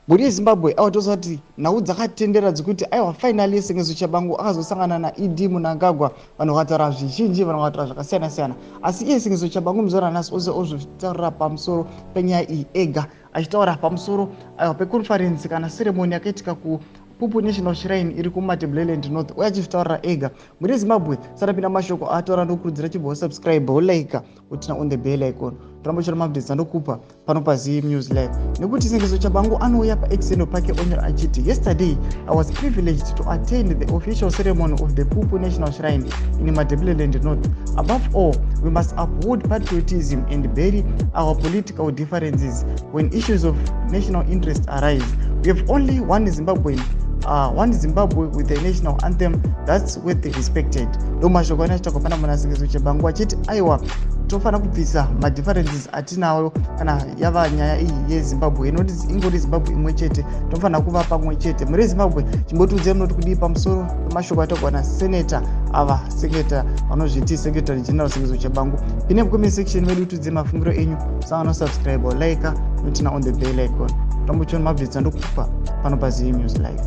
Mhuri yeZimbabwe, aiwa, toziva kuti nhau dzakatendera dzekuti, aiwa, finally Sengezo Tshabangu akazosangana naED Mnangagwa. Vanhu vakataura zvizhinji, vanhu vakataura zvakasiyana siyana, asi iye Sengezo Tshabangu muzuva ranhasi ose ozvitaurira pamusoro penyaya iyi ega, achitaura pamusoro, aiwa, peconference kana ceremony yakaitika kuPupu National Shrine iri kuMatabeleland North, uye achizvitaurira ega. Mhuri yeZimbabwe, sarapinda mashoko ataura, ndokurudzira chibva wasubscribe, wolike, uturn on the bell icon, toramba chora maupdates andokupa pano paZim News Live. Nekuti Sengezo Tshabangu anouya paX handle pake onyora achiti, "Yesterday I was privileged to attend the official ceremony of the Pupu National Shrine in Matabeleland North. Above all, we must uphold patriotism and bury our political differences when issues of national interest arise. We have only one Zimbabwean, one Zimbabwe with a national anthem that's worth respected." Ndo mashoko anachitaurwa pana muna Sengezo Tshabangu achiti, aiwa, tofanira kubvisa madifferences atinayo kana yava nyaya iyi yeZimbabwe, inoti ingori Zimbabwe imwe chete, tofanira kuva pamwe chete. Muri Zimbabwe, chimbotiudzai munoti kudii pamusoro pemashoko ataurwa naseneta ava, senator vanozviti Secretary General Sengezo Tshabangu. Pine mucomment section medu, tiudze mafungiro enyu. Sangano subscribe, like, noturn on the bell icon, tombochiona maupdates andokupa pano paZim News Live.